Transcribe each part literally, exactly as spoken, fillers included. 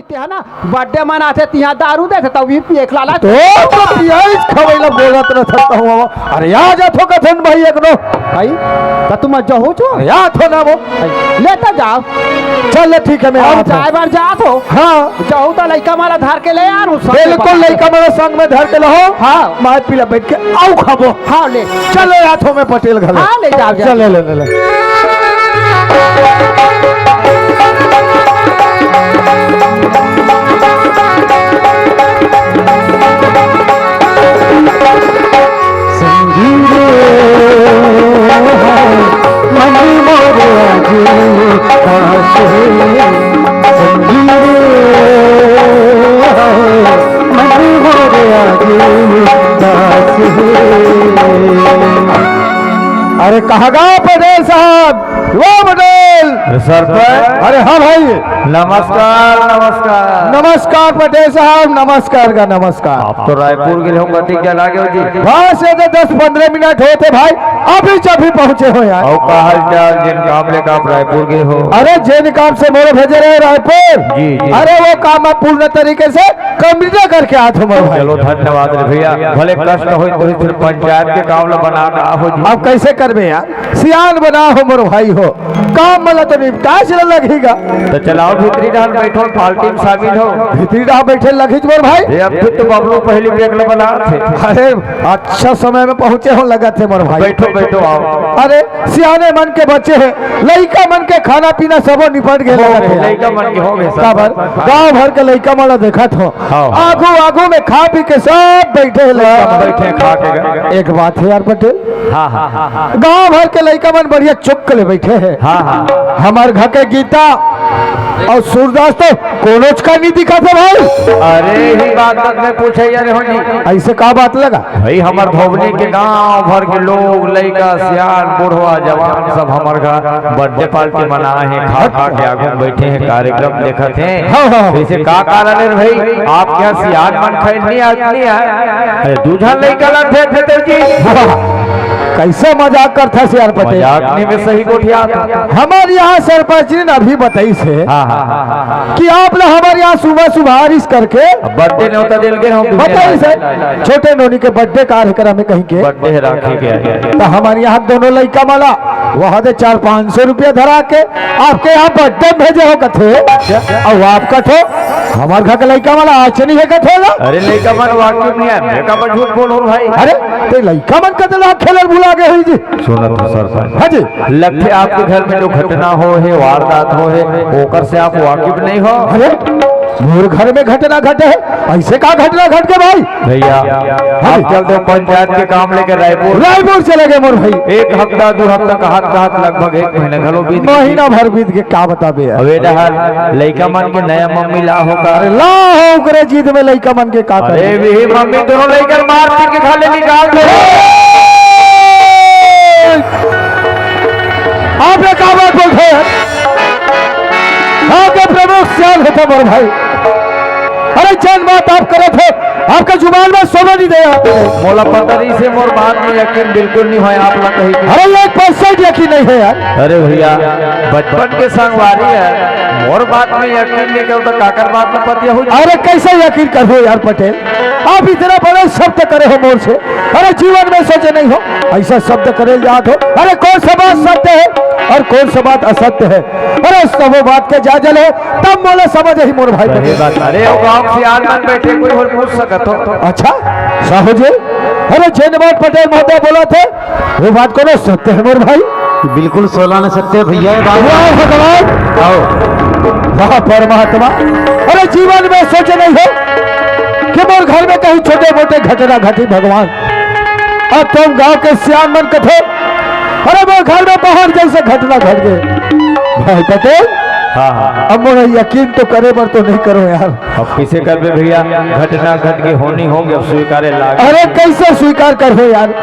ते ह ना, बर्थडे मनाथे, तिहा दारू देथे, तब भी पिए के लालच। तो, तो पियाइस खवई ला बोलत रहत हूँ। अरे, आ जाथो कथन भाई, एक दो। भाई, त तुम जहू छो? अरे, आथो ना वो। भाई, लेता जाओ। चल, ठीक है, मैं हम आथो। जाए बार जात हो। हाँ। जहू त लइका मन ला धर के ले यार, उस समय बिल्कुल, बात। लइका मन ला संग में धर के लहो। हाँ। माय पीला बैठ के आऊ खाबो। हाँ, ले। चलो, आथो मैं पटेल घर। हाँ, ले जाओ, जाओ। चल, ले, ले, ले, ले। संगी रे, मन मोर आज उदास हे। संगी रे, मन मोर आज उदास हे। अरे कहाँ गा पटेल साहब, वो पटेल। अरे सरपंच। अरे हाँ भाई। नमस्कार, नमस्कार। नमस्कार पटेल साहब, नमस्कार गा, नमस्कार। आप तो रायपुर गे हो, कतिक जन आ गे हो जी? बस ये तो दस पंद्रह मिनट होथे भाई, अभी जभी पहुँचे हो यार। अउ का हाल चाल, जेन काम लेके आप रायपुर गे हो? अरे जेन काम से मोर भेजे रहे रायपुर, जी, जी। अरे वो काम मैं पूर्ण तरीके से complete करके आत हूँ मोर भाई। चलो धन्यवाद रे भैया, भले कष्ट होय तो फिर पंचायत के काम ला बना के आहो जी। अब कैसे करबे यार, सियान बना हो मोर भाई हो, काम मन ला तो निपटाए ला लगही गा। तो चलाओ भीतरी डाल बैठो, पार्टी में शामिल हो। भीतरी डाल बैठे लगही मोर भाई। ये अब फिर तो बबलू पहली पेक ला बना थे। अरे अच्छा समय में पहुँचे हो लगथे मोर भाई। बैठो, बैठो, आओ। अरे सियाने मन के बच्चे हे, लइका मन के खाना पीना सबो निपट गे हो लगथे। लइका मन के हो गे सब। काबर? गाँव भर के लइका मन ला देखत हो। हाँ, हाँ। आगू, आगू में खा पी के सब बैठे हे लइका सब मन। बैठे खा के। एक बात हे यार पटेल। हाँ, हाँ, हाँ, हाँ। गाँव भर के लइका मन बढ़िया चुक ले बैठे हे। हाँ, हाँ। हमर घर के गीता अउ सूरदास तो कोनोच का नहीं दिखत हे भाई। अरे ही बात मत में पूछे यार हो जी। ऐसे का बात लगा? भाई हमर भोवनी के गांव भर के लोग, लइका, सियान, बुढ़वा, जवान, सब हमर घर बर्थडे पार्टी मनाए हे, खा खा के आगू में बैठे हे, कार्यक्रम देखत हे। हाँ, हाँ। तो इसे का कारण हे भाई? आपके यहाँ सियान मन खाए नहीं आत नहीं आए? अरे दू झन लइका ला भेज देते जी। कैसे मजाक करथा सियान पटेल? मजाक नहीं में सही गोठिया था। हमर यहाँ सरपंच जी ने अभी बताइस हे हाँ, हाँ, हाँ, हाँ, हाँ। कि आप ला हमर यहाँ सुबह सुबह आरिस करके अब बर्थडे न्योता देल गे हम बताइस हे। छोटे नोनी के बर्थडे कार्यक्रम हे कहिके। बर्थडे हे राखी के। तो हमर यहाँ दोनों लइका मन ला वहाँ दे चार पाँच सौ रुपया धरा के आपके यहाँ बर्थडे में भेजे हो कथे। अच्छा। अउ आप कथो हमर घर के लइका मन ला आचनी हे कथे ला। अरे लइका मन वाकिफ नहीं हे, मैं का झूठ बोलहूँ भाई। अरे ते लइका मन कथे ला खेलल भुला गे होही जी। सुनत हो सरपंच। हाँ जी। लगथे आपके घर में जो घटना हो हे, वारदात हो हे, ओकर से आप वाकिफ नहीं हो। अरे मोर घर में घटना घटे हे, ऐसे का घटना घट गे भाई? भैया, हाँ। आप चलते हो पंचायत के काम लेके रायपुर। रायपुर चले गे मोर भाई। एक हफ्ता, दू हफ्ता कहत कहत लगभग एक महीना घलो बीत गे। महीना भर बीत गे, का बताबे यार। अबे डहर लइका मन के नया मम्मी ला हो का? अरे ला हो, ओकरे जिद में लइका मन के का करे? अरे वही मम्मी दोनों लइका मार पीट के घर ले निकाल दे। आप ये का बात बोलते हैं? आपके प्रमुख सियान होता मोर भाई। अरे जेन बात आप करत हो, आपके जुबान में सोना नहीं दे आप। मोला पता नहीं से मोर बात में यकीन बिल्कुल नहीं होय, आप ला कही के। अरे एक परसेंट यकीन नहीं हे यार। अरे भैया, बचपन के संगवारी हे, मोर बात में यकीन नहीं करो तो काकर बात में पतिया हो जाए। अरे कैसे यकीन करहू यार पटेल, आप इतना बड़ा शब्द करे हो मोर से। अरे जीवन में सोचे नहीं हो, ऐसा शब्द करे जात हो। अरे कौन सा बात सत्य हे अउ कौन सा बात असत्य हे? अरे सबो बात के जांच ले, तब मोला समझ आही मोर भाई सही पटेल। बात। अरे वो गांव के सियान मन बैठे, कोई होल पूछ सकत हो। अच्छा साहू जी, अरे जेन बात पटेल महोदय बोलथे वो बात कोनो सत्य हे मोर भाई? बिल्कुल सोलाना सत्य हे भैया ये बात। वाह भगवान, आओ। वाह परमात्मा, अरे जीवन में सोचे नहीं हो कि मोर घर में कहीं छोटे मोटे घटना घटी भगवान। अब तुम गांव के सियान मन कथे, अरे मोर घर में पहाड़ जैसे घटना घट गे। भाई पटेल, हाँ, हाँ। अब मोला यकीन तो करे बर तो नहीं करो यार। अब किसे करबे भैया, घटना घट गे होनी होगे, अब स्वीकारे लाग। अरे कैसे स्वीकार करहू यार,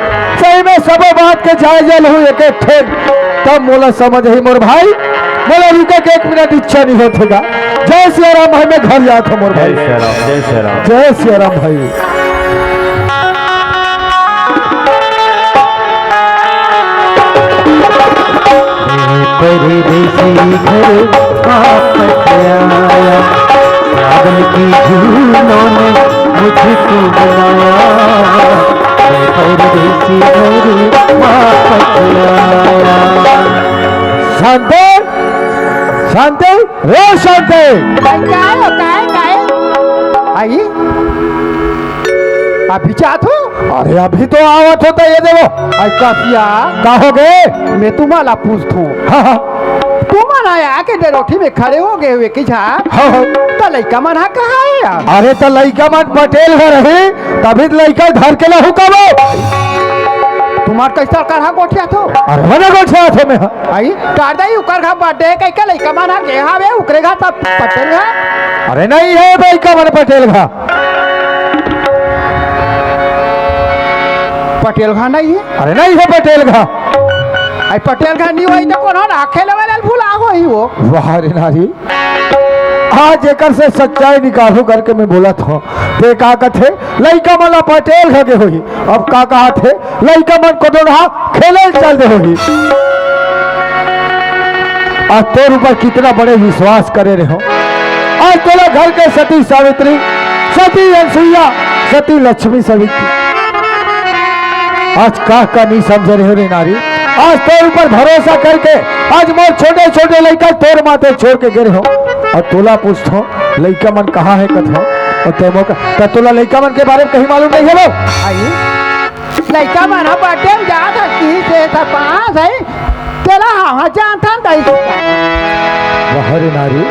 सही में सबो बात के जायजा लहू एक एक ठेन, तब मोला समझ आही मोर भाई। मोला रुके के एक मिनट इच्छा नहीं होथे गा। जय सिया राम भाई, मैं घर जात हूँ मोर भाई। जय सिया राम, जय सिया राम। जय सिया राम भाई। परदेसी घर वापस आया, पागल की भूलों ने मुझको बनाया, मैं परदेसी घर वापस आया। शांति, शांति, रे शांति। काय हो, काय, काय? आई? अभी जात हो? अरे, अभी तो आवत हो, त ये देवो। आई कासिया। का हो गे? मैं तुम्हाला पूछत हूँ। हाँ, हाँ। तुमन आके डेरोठी में खड़े हो गए हुए कि झा? हाँ, हाँ। त लइका मन हा कहाँ हे यार? अरे, त लइका मन पटेल घर हे, तभी त लइका धर के लहू कबो। तुम्हार कैसा करहा गोठिया थो? अरे, मने गोठिया थो मैं। आई, टार दाई उकर घर birthday कह के लइका मन हा गे हावे, उकरे घर त पटेल घर। अरे, नहीं हे लइका मन पटेल घर। पटेल घर नहीं हे? अरे, नहीं हे पटेल घर। आई पटेल घर नहीं होही त कोनो ना खेले वाले भुला होही वो। वाह रे नारी, आज एकर से सच्चाई निकालू करके मैं बोलत हूँ। ते का कथे, लइका मन ला पटेल घर गे होही। अब का कहा थे, लइका मन कोनो ना खेले चल दे होही। आज तोर ऊपर कितना बड़े विश्वास करे रहे हो। आज तोला घर के सती सावित्री, सती अनसुईया, सती लक्ष्मी सवित्री। आज का का नहीं समझ रहे हो रे नारी। आज तोर ऊपर भरोसा करके आज मोर छोटे छोटे लइका तोर माथे छोड़ के गे रहे हो। अउ तोला पूछत हो, लइका मन कहाँ हे कथो? अउ ते मोर का, त तोला लइका मन के बारे में कहीं मालूम नहीं हे वो? आई, लइका मन ह birthday में जात हस, किहिस हे, त पास हे, तेला हाँ, हाँ, जानथन, तही। वाह रे नारी,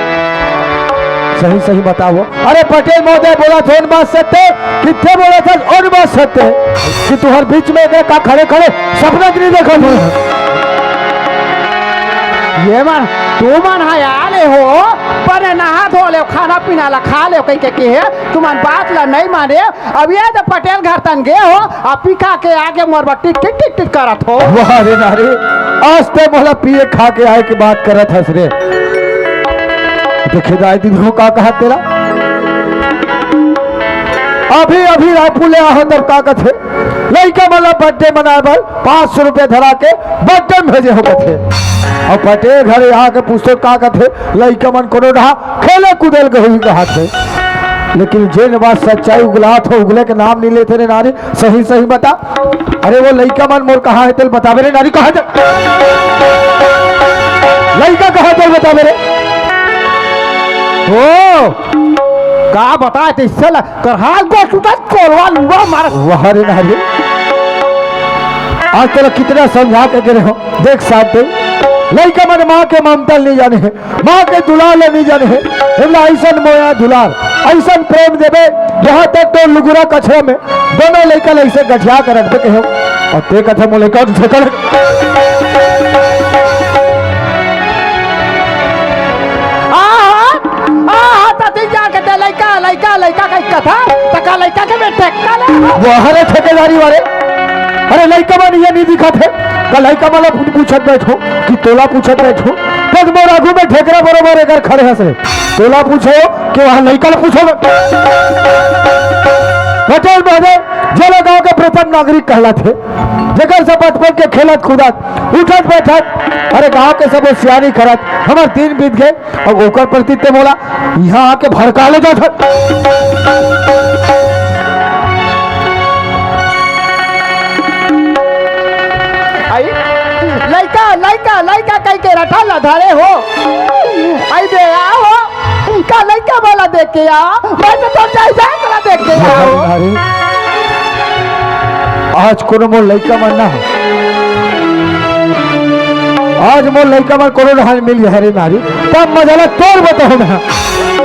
सही, सही बताओ। अरे पटेल महोदय, बोलत हस ओन बात सत्य, किथे बोलत हस ओन बात सत्य, कि तुहर बीच में एक का खड़े खड़े सपना तो नहीं देखत हस। ये मन, तुमन हा आले हो, बने नहा धो लेव, खाना पीना ला खा लेव, कहि के, के हे, तुमन बात ला नहीं माने। अब ये तो पटेल घर तन गे हो, अब पी खा के आके मोर बर टिट टिट टिट टिट करत हो। वाह रे नारी, आज ते मोला पिए खा के आए के बात करत हस रे। देखे दाई दीदी हो का कहत तेला। अभी अभी रायपुर ले आहो तब का कथे, लइका मन ला birthday मनाए बर पाँच सौ रुपया धरा के birthday में भेजे हो कथे। अउ पटेल घरे आके पूछो का कथे, लइका मन कोनो डहा खेले कूदे ल गे होही कहाथे। लेकिन जेन बात सच्चाई उगलात हो, उगले के नाम नहीं लेते रे नारी। सही सही बता, अरे वो लइका मन मोर कहाँ हे तेल बताबे रे नारी, कहाँ हे? लइका कहाँ हे तेल बताबे रे? ओ, का बताए ते इससे ला, कर हाथ गोड़ टूटा, कोलवा लुआ मार। वाह रे नारी, आज तेला कितना समझा के गे रहे हो। देख साथ दे, लइका मन माँ के ममता नहीं जाने हे। माँ के दुलार ल नइ जाने हे, एमला अइसन मोया दुलार, अइसन प्रेम देबे, जहाँ तक तो लुगुरा कछरा में दोनों लइका ल अइसे गठिया के रखबे कहे हो। अउ ते कथे मोर लइका उठ सकल। आहा, आहा, तती जाके ते लइका, लइका, लइका कहि कथा, त का लइका के बेटे का ले? वाह रे ठेकेदारी वाले, अरे लइका मन ये नइ दिखत हे, का लइका मन ला पूछत बैठो कि तोला पूछत बैठो? पग मोर आगू में ढेकरा बरोबर एकर खड़े हस रे। तोला पूछो कि वहाँ लइका ला पूछो ना। पटेल महोदय, जेला गांव के प्रथम नागरिक कहलाथे, जेकर से बचपन के खेलत कूदत, उठत बैठत, अरे गांव के सबो सियानी करत, हमर दिन बीत गे, अब ओकर प्रति ते मोला इहाँ आके भड़का ले जात हस। आई, लइका, लइका, लइका कहि के रटा ला धरे हो। आई बे, आओ। का लइका वाला देख के आ, मैं तो तोर जायदाद वाला देख के आ। अरे, आज कोनो मोर लइका मन ना, आज मोर लइका मन कोनो डहर मिल जाए रे नारी, तब मजा ला तोर बताहूँ मैं।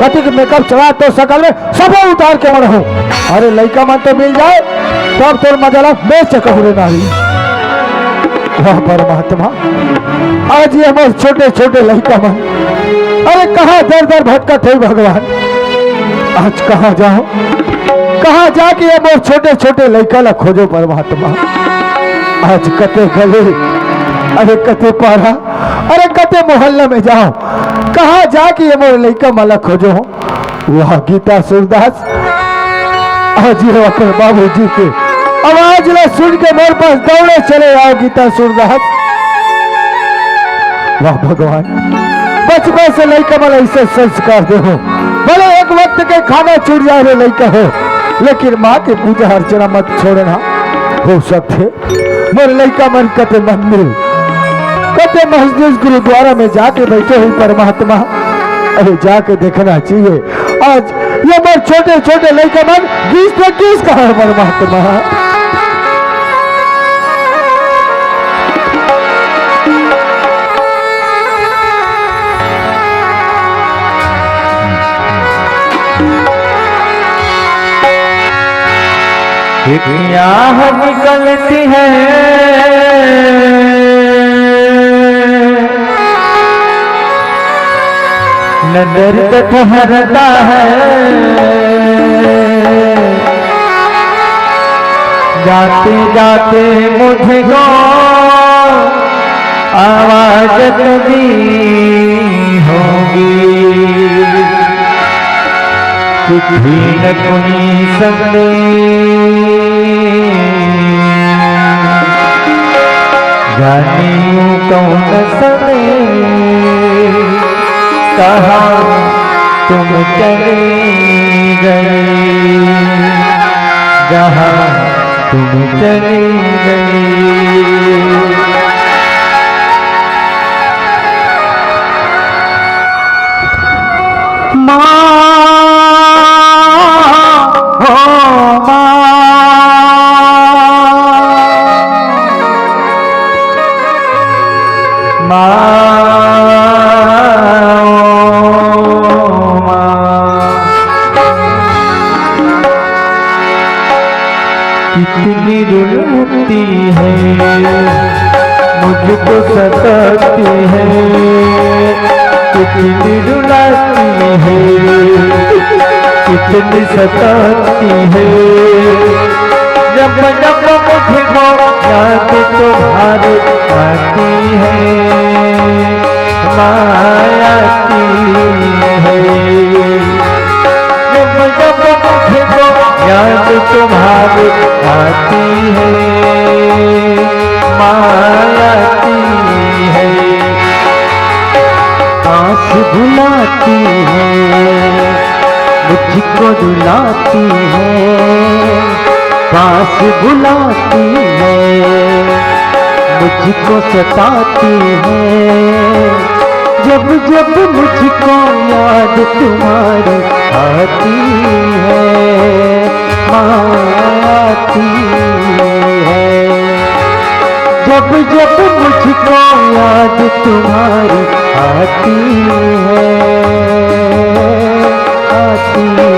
कतिक मेकअप चला तोर सकल में सबो उतार के मरहूँ। अरे लइका मन तो मिल जाए, तब तोर मजा ला मैं चकहूँ रे नारी। वाह परमात्मा, आज ये मोर छोटे छोटे लइका मन, अरे कहाँ दर दर भटकत हे भगवान, आज कहाँ जाओ, कहाँ जाके ये मोर छोटे छोटे लइका ला खोजों परमात्मा। आज कते गली, अरे कते पारा, अरे कते मोहल्ला में जाओ, कहाँ जाके ये मोर लइका मन ला खोजों। वाह गीता सूरदास, आज ये अपन बाबूजी के आवाज ला सुन के मोर पास दौड़े चले आओ गीता सूरदास। वाह भगवान, बचपन से लइका मन ला अइसे संस्कार देहू, भले एक वक्त के खाना छूट जाए रे लइका हो, लेकिन माँ के पूजा अर्चना मत छोड़ना। हो सकथे मोर लइका मन कते मंदिर, कते मस्जिद, गुरुद्वारा में जाके बैठे होही परमात्मा। अरे जाके देखना चाहिए। आज ये मोर छोटे छोटे लइका मन किस से किस कहा परमात्मा। एक आह निकलती है, न दर्द ठहरता है। जाते जाते मुझको आवाज तो दी होगी, चिट्ठी न कोई संदेश, जाने यूं कौन संदेश, कहाँ तुम चले गए, जहाँ तुम चले गए। माँ, ओ माँ, माँ, ओ माँ। कितनी रुलाती है, मुझको सताती है, कितनी रुलाती है, कितनी सताती है। जब जब मुझको याद तुम्हारी आती है, माँ आती है। जब जब मुझको याद तुम्हारी आती है, माँ आती है। आँख बुलाती है, मुझको रुलाती है, पास बुलाती है, मुझको सताती है। जब जब मुझको याद तुम्हारी आती है, माँ आती है। जब जब मुझको याद तुम्हारी आती है, आती है।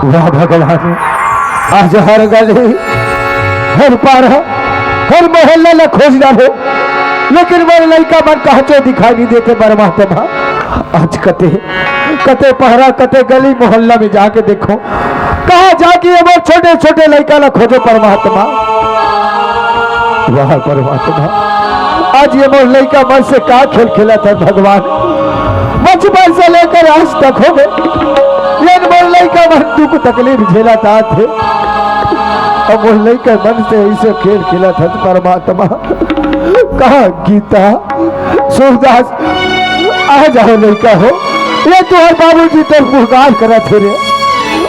वाह भगवान, आज हर गली, हर पारा, हर मोहल्ला ला खोज डारे, लेकिन मोर लइका मन कहाँ चो दिखाई नहीं देते परमात्मा। आज कते, कते पहरा, कते गली मोहल्ला में जाके देखों, कहाँ जाके ये मोर छोटे छोटे लइका ला खोजों परमात्मा। वाह परमात्मा, आज ये मोर लइका मन से का खेल खेलत हे भगवान। बचपन से लेकर आज तक हो गए, ये मोर लइका मन दुख तकलीफ झेलत आत हे। अब मोर लइका मन से ऐसे खेल खेलत हे परमात्मा। कहाँ गीता, सूरदास, आ जाओ लइका हो, ये तुँहर बाबूजी तोर पुकार करत हे रे।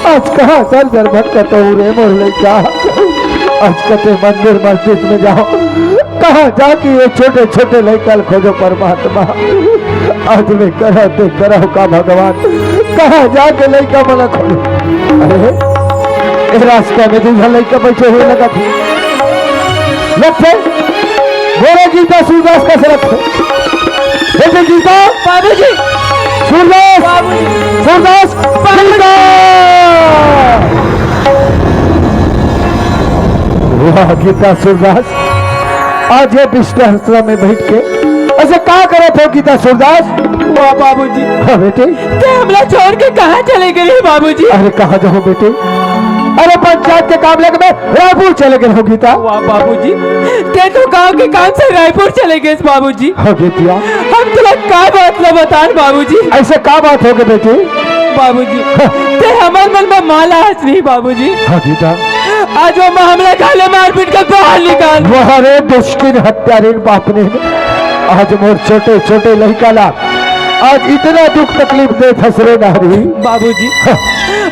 आज कहाँ दर दर भटकत हो रे मोर लइका। आज कते मंदिर मस्जिद में जाओ, कहाँ जाके ये छोटे छोटे लइका ल खोजों परमात्मा। आज मैं करा ते करा का भगवान, कहाँ जाके लइका मन ला खोजों। अरे, ए रास्ता में दूसरा लइका बैठे हुए लगथे। लगथे। बोलो गीता सूरदास कस लगथे। बेटे गीता। बाबूजी। सूरदास। बाबूजी। सूरदास। बाबूजी। गीता। वाह गीता सूरदास, आज ये बिस्तर में बैठ के ऐसे का करत हो गीता सूरदास? वाह बाबूजी। हाँ बेटे। ते हमला छोड़ के कहाँ चले गए बाबूजी? अरे कहाँ जाहूँ बेटे, अरे पंचायत के काम लेके मैं रायपुर चले गए हूँ गीता। वाह बाबूजी, ते तो गांव के काम से रायपुर चले गए बाबूजी। हाँ गीतिया। हम तुला का बात ला बतान बाबूजी। ऐसे का बात हो गए बेटे? बाबूजी, हाँ। ते हमर मन में माला हस नहीं बाबूजी। हाँ गीता। आज वो माँ हमला घाले मार पीट के बाहर निकाल। वाह रे दुष्टिन हत्यारिन पापनिन, आज मोर छोटे छोटे लइका ला आज इतना दुख तकलीफ देथस रे नारी। बाबूजी,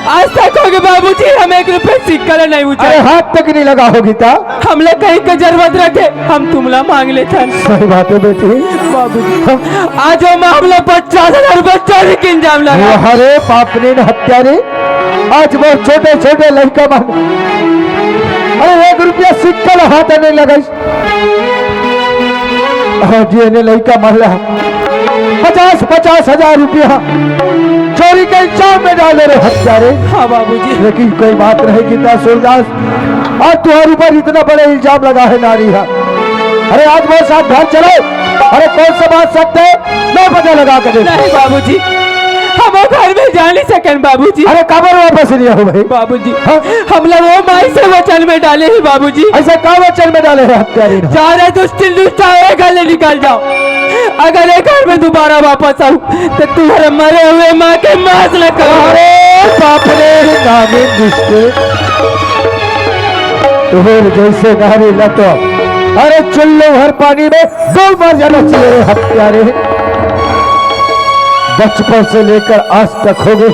आज तक होगे बाबूजी, हम एक रुपया सिक्का ला नहीं उछाले। अरे हाथ तक नहीं लगा हो गीता। हमला कहीं का जरूरत रथे, हम तुमला मांग लेथन। सही बात है बेटी। बाबूजी, आज वो मामला पचास हजार रुपया चोरी के इल्जाम लगा। अरे पापनीन हत्यारी, आज वो छोटे छोटे लड़का मन, अरे एक रुपया सिक्का ला हाथ नहीं लगाइस। आज ये ने लइका मन ला पचास पचास हजार रुपया चोरी के इल्जाम में डाले रे हत्यारे। हाँ बाबूजी। लेकिन कोई बात नहीं गीता सूरदास, आज तुम्हारे ऊपर इतना बड़ा इल्जाम लगा है नारी है। अरे आज वो साथ घर चलो। अरे कौन सा बात सत्य है, मैं पता लगा के देखूं। नहीं बाबूजी, हम वो घर में जा नहीं सकन बाबूजी। अरे काबर वापस नहीं आओ भाई? बाबूजी, हाँ? हमला वो माई से वचन में डाले ही बाबूजी। ऐसा का वचन में डाले है हत्यारी ने? जा रहे दुष्टिन दुष्टा, ए घर ले निकल जाओ। अगर ए घर में दोबारा वापस आऊं तो तुम्हारे मरे हुए माँ के मांस न खाऊं। अरे बाप रे, नागिन दुष्ट। तोर जैसे नारी ला तो, अरे चुल्लू भर पानी में डूब मर जाना चाहिए रे हत्यारे। बचपन से लेकर आज तक होगे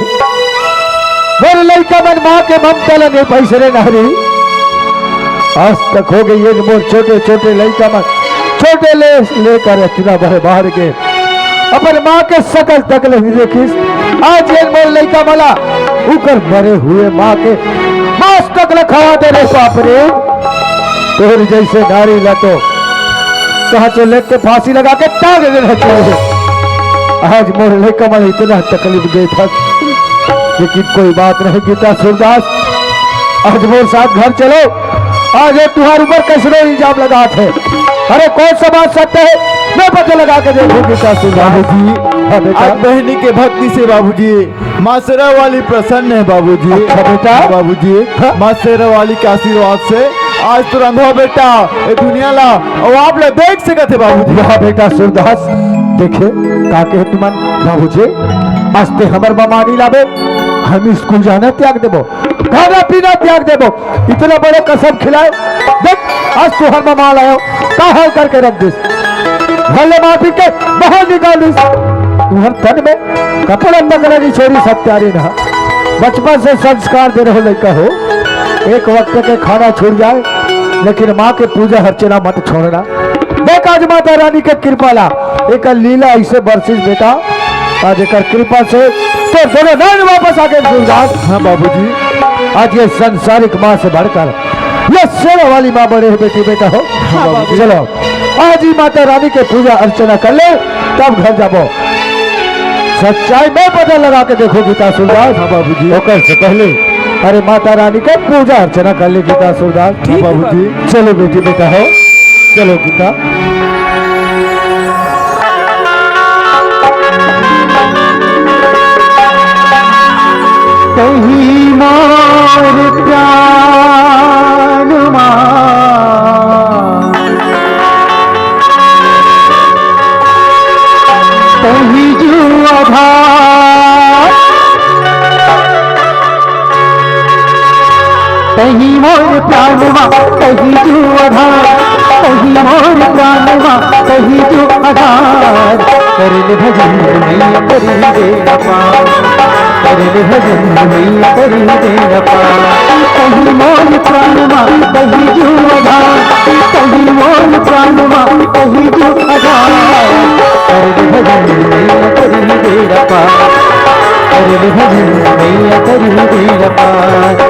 मोर लइका मन माँ के ममता ला नहीं पाइस रे नारी। आज तक होगे ये मोर छोटे छोटे लइका मन, छोटे ले लेकर इतना बड़े बाढ़ के अपन माँ के शकल तक नहीं देखिस। आज ये मोर लइका मन ला उकर मरे हुए माँ के मांस तक ला खवा दे रे बाप रे। तोर जैसे नारी ला तो कहाँ चो लेके फांसी लगा के टांग देना चाहिए। आज मोर लइका मन इतना तकलीफ देथस, लेकिन कोई बात नहीं गीता सूरदास, आज मोर साथ घर चलो। आज ये तुम्हारे ऊपर कैसनो इल्जाम लगात है। अरे कौन सा बात सत्य है, मैं पता लगा के देखूं गीता सूरदास। बाबूजी, हाँ बेटा। आज बहनी के भक्ति से बाबूजी, माँ शेरा वाली प्रसन्न है बाबूजी। अच्छा बेटा। बाबूजी, हाँ? माँ शेरा वाली के आशीर्वाद से आज तो रंधवा बेटा ए दुनिया ला अउ आप ला देख सकत है बाबूजी। वाह बेटा सूरदास, देखे का कहे तुमन बाबूजी, आज ते हमर माँ नी लाबे, हम स्कूल जाना त्याग देबो, खाना पीना त्याग देबो, इतना बड़े कसम खिलाए। देख आज तुहर माँ लायो, का हाल करके रख दिस, घर ले मार पीट के बाहर निकाल दिस। तुहर तन में कपड़ा तक नहीं छोड़ी सत्यारी ना। बचपन से संस्कार दे रहो लइका हो, एक वक्त के खाना छूट जाए लेकिन माँ के पूजा अर्चना मत छोड़ना। देख आज माता रानी के कृपा ला, एक लीला ऐसे बरसिस बेटा, आज एकर कृपा से तोर दोनों नैन वापस आ गए सूरदास। हाँ बाबूजी। आज ये संसारिक माँ से बढ़कर ये शेरा वाली माँ बड़े है बेटी बेटा हो। हाँ बाबूजी। चलो आज ही माता रानी के पूजा अर्चना कर ले, तब घर जाबो। सच्चाई में पता लगा के देखो गीता सूरदास। हाँ बाबूजी। ओकर से पहले अरे माता रानी के पूजा अर्चना कर ले गीता सूरदास। ठीक है बाबूजी। चलो बेटी बेटा हो, चलो गीता। कहीं मोर प्राण मा, कहीं जू आधार। कहीं मोर प्राण मा, कहीं जू आधार, कहीं मोर प्राण मा, कहीं जू आधार। करन भजन मैया करी बेड़ा पार, करन भजन मैया करी बेड़ा पार। कहीं मोर प्राण मा, कहीं जू आधार, कहीं मोर प्राण मा, कहीं जू आधार। करन भजन मैया करी बेड़ा पार, करन भजन मैया करी बेड़ा पार।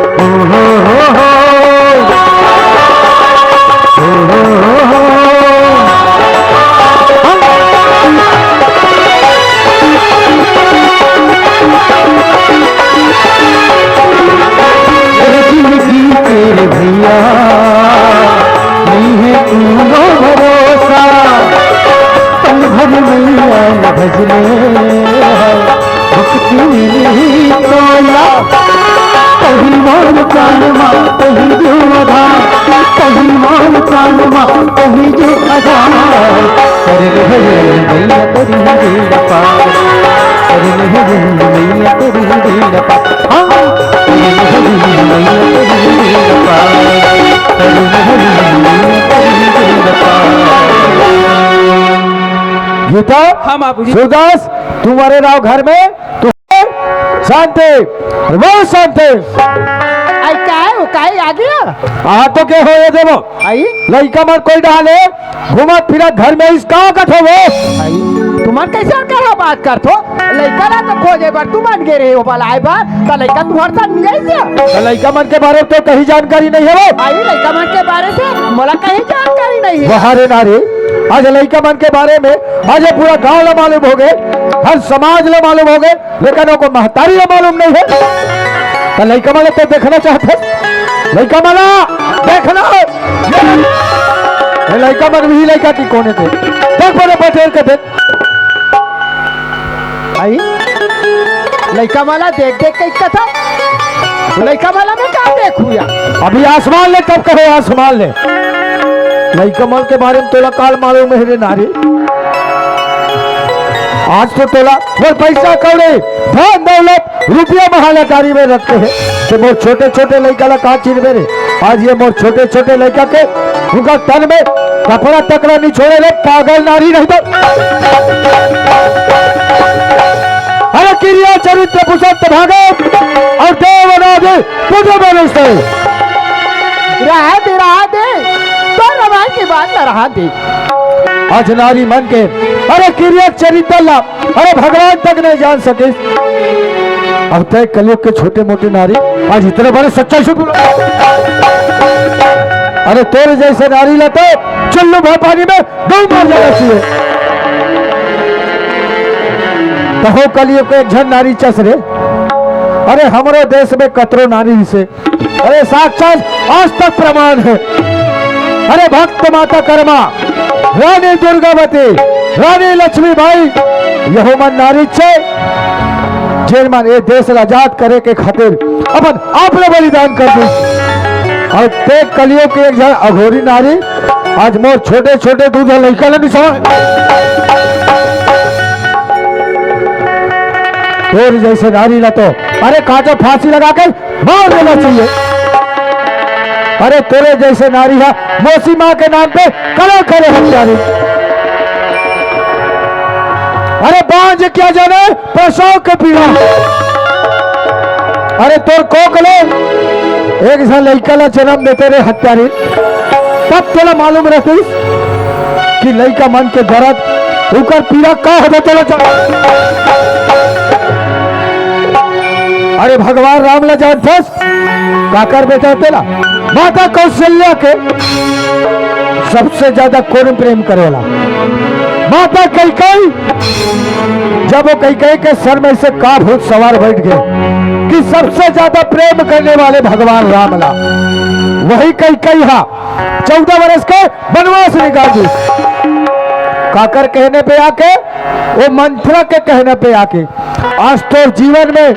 भैया नहीं है तूनो भरोसा, पल भर मैया न भजले है। भक्ति नहीं तोला, कहीं मोर प्राण मा, कहीं जू आधार, कहीं मोर प्राण मा, कहीं जू आधार। करन भजन मैया करी बेड़ा पार, करन भजन मैया करी बेड़ा पार। हाँ, करन भजन मैया करी बेड़ा पार, करन भजन मैया करी बेड़ा पार। गीता, हाँ बाबूजी। सूरदास, तुम्हारे राव घर में तू शांति, बहुत शांति। आई का है, वो का है, आ गया? आ तो के हो ये देवो। आई? लइका मन कोई डाले, घूमत फिरत घर में इस का कठो वो। आई, तुमन कैसे करा बात करथो? लइका ला तो खोजे बर तुमन गे रहे हो बलाए बर, त लइका तुम्हारे साथ मिले से? त लइका मन के बारे में तो कहीं जानकारी नहीं है वो। आई, लइका मन के बारे से मोला कहीं जानकारी नहीं है। वाह रे नारी, आज लइका मन के बारे में, आज ये पूरा गांव ला मालूम हो गए, हर समाज ला मालूम हो गए, लेकिन ओको महतारी ला मालूम नहीं है। त लइका मन ला तो देखना चाहत है, लइका मन ला देखना। ये लइका मन भी लइका की कोने थे, देख बड़े पटेल के देख। आई, लइका मन ला देख देख के कथा। लइका मन ला मैं का देखूं यार? अभी आसमान ले, तब कहो आसमान ले। लइका मन के बारे में तोला काल मालूम है रे नारी। आज तो तोला मोर पैसा कौड़ी, धन दौलत, रुपया महालाटारी में रखते हैं, तो मोर छोटे छोटे लइका ला का चिन्हबे रे? आज ये मोर छोटे छोटे लइका के उनका तन में कपड़ा तक ला नहीं छोड़े रे, पागल नारी नहीं तो। अरे किरिया चरित्र पुरुषोत्तम भागवत और देवनाथ पूजा में रुचते। रहा दे, रहा दे, तो रवाज की बात ना रहा दे। आज नारी मन के, अरे किरिया चरित्र ला अरे भगवान तक नहीं जान सके। अब तय कलयुग के छोटे मोटे नारी आज इतने बड़े सच्चाई से बोलो। अरे तोरे जैसे नारी ला तो चुल्लू भर पानी में डूब मर जाना चाहिए। कहो कलयुग के एक झन नारी चस रे। अरे हमरो देश में कतरो नारी से अरे साक्षात आज तक प्रमाण है। अरे भक्त माता कर्मा, रानी दुर्गावती, रानी लक्ष्मीबाई, यहो मन नारी छे, जेन मन ए देश ला आजाद करे के खातिर अपन आप ला बलिदान कर दी। और ते कलयुग के एक झन अघोरी नारी, आज मोर छोटे छोटे दू झन लइका ला नहीं समझ। तोर जैसे नारी ला तो अरे काटो फांसी लगा के मार देना चाहिए। अरे तेरे जैसे नारी है, मौसी माँ के नाम पे कलंक करे हत्यारी। अरे बांझ क्या जाने प्रसव के पीड़ा। अरे तोर कोख ले एक झन लइका ला जन्म देते रे हत्यारी, तब तोला मालूम रहतीस कि लइका मन के दर्द, उकर पीड़ा का होथे। चलो, चलो। अरे भगवान राम ला जानथस, काकर बेटा तेला? माता कौशल्या के सबसे ज्यादा कोन प्रेम करे वाला? माता कैकई। जब वो कैकई के सर में से का भूत सवार बैठ गए कि सबसे ज्यादा प्रेम करने वाले भगवान राम ला, वही कैकई हा चौदह बरस के बनवास निकाल दी। काकर कहने पे आके, वो मंथरा के कहने पे आके, आज तोर जीवन में,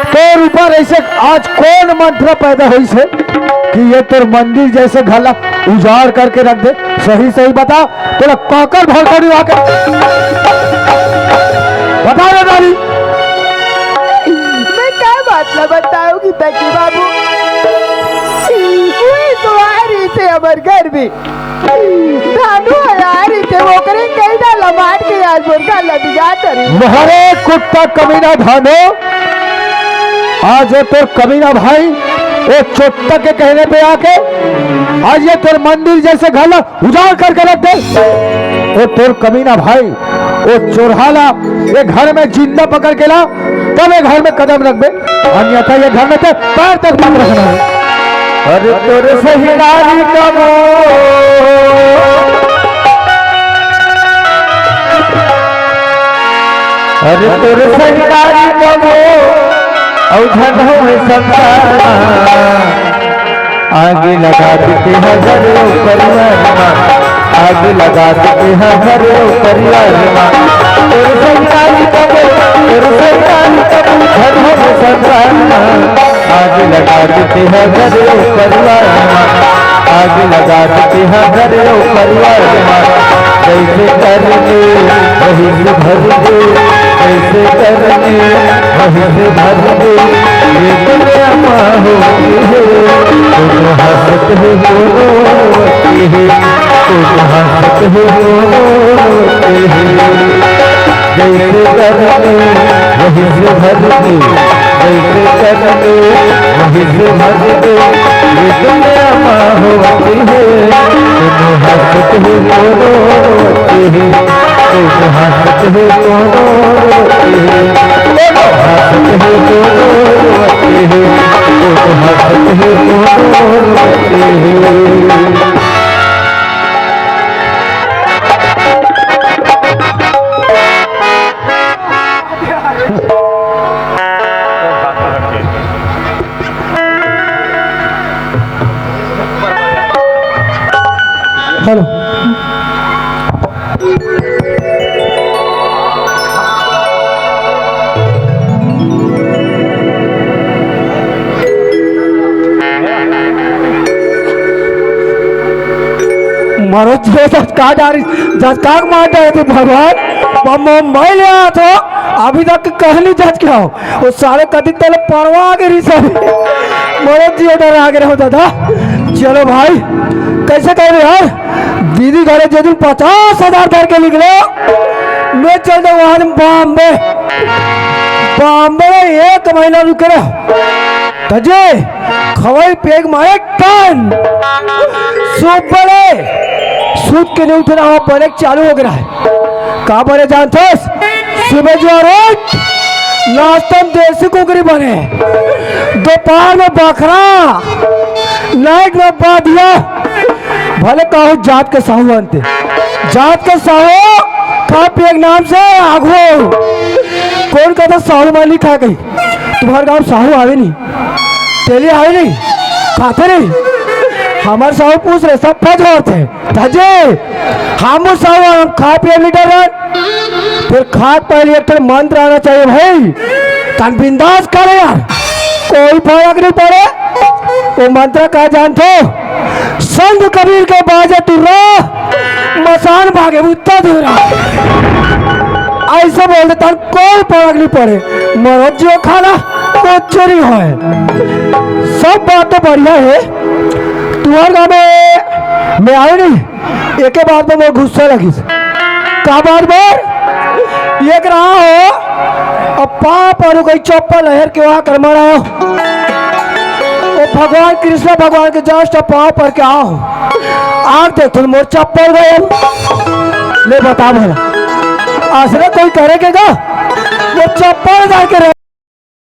तोर ऊपर ऐसे आज कौन मंथरा पैदा होइस हे कि ये तोर मंदिर जैसे घर ला उजाड़ करके रख दे? सही सही बता, तोला काकर भड़कानी आके? बता रे नारी। मैं का बात ला बताऊंगी तकी बाबू? वही तुम्हारी से हमर घर में धानो हरारी थे, ओकरे कई डाला मार के आज मोर घर ला बिगाड़ करे। मोहरे कुत्ता कमीना धानो, आज वो तोर कमीना भाई, वो चोट्टा के कहने पे आके, आज ये तोर मंदिर जैसे घर ला उजाड़ करके रख दे। वो तोर कमीना भाई, वो चोरहा ला ये घर में जिंदा पकड़ के ला, तब ये घर में कदम रखबे, अन्यथा ये घर में तो पैर तक मत रखना है। अरे तोर सही नारी कमो, अरे तोर सही नारी कमो, औ धन हो संसार। आग लगा देते हैं घर परिवार मा, आग लगा देते हैं घर परिवार मा। तोर सही नारी कमो, तोर सही नारी कमो, घर हो संसार मा। आग लगा देते हैं घर परिवार मा, आग लगा देते हैं घर परिवार मा। जैसे करने वही से भर दे, जैसे करने वही से भर दे। ये दुनिया माँ होती है, दोनों हंसते हैं, दोनों रोते हैं, दोनों हंसते हैं, दोनों रोते हैं। वही से भर दे, वही से भर दे, ये दुनिया माँ होती है। तुम हंसते हो तो रोती है, तुम हंसते हो तो रोती है, तुम हंसते हो तो रोती है, तुम हंसते हो तो रोती है। हेलो। मारो जो जस का डारी, जस का मार डारे थे भगवान। अब मुंबई ले आया तो अभी तक कहली जस के हो। वो सारे कति तले परवा के रही सब। मारो जियो डर आ गए हो दादा। चलो भाई, कैसे कह रहे यार? दीदी घरे जे दिन पचास हजार धर के निकले, मैं चल दे वहां बॉम्बे। बॉम्बे में एक महीना रुके रहो। तजे खवाई पेग मारे टन। सुबह ले सूत के नहीं उठना हो, बने चालू हो गया है। का बने जानतोस? सुबह जो रोज नाश्ता में देसी कुकरी बने, दोपहर में बखरा, नाइट में बादिया। भले कहो जात के साहू बनते, जात के साहू खा पिए के नाम से आगो। कौन कहता साहू मानी खा गई? तुम्हारे गांव साहू आवे नहीं, तेली आवे नहीं, खाते नहीं। हमारे साहू पूछ रहे, सब फज होते। तजे हम साहू हम खा पिए नहीं डर। फिर खात पहले एक ठन मंत्र आना चाहिए भाई। तन बिंदास करे यार, कोई फर्क नहीं पड़े। वो मंत्र का जानते हो? संत कबीर के बाजे तुर्रा, मसान भागे उत्ता धुरा। ऐसे बोल दे, तन कोई फर्क नहीं पड़े। मरो जियो खाना, कुछ नहीं होए। सब बात तो बढ़िया है। तुम्हारे गाँव में मैं आयो नहीं, एके बात में मोर गुस्सा लगिस। का बात बर? एक रहा हो, अब पाँव पर कोई चप्पल हेर के वहां कर मरा हो। वो भगवान कृष्ण भगवान के just पाँव पर के आओ। आग देख, तुम मोर चप्पल गए। ले बता भला, असरे कोई करे के गा? वो चप्पल जाके रह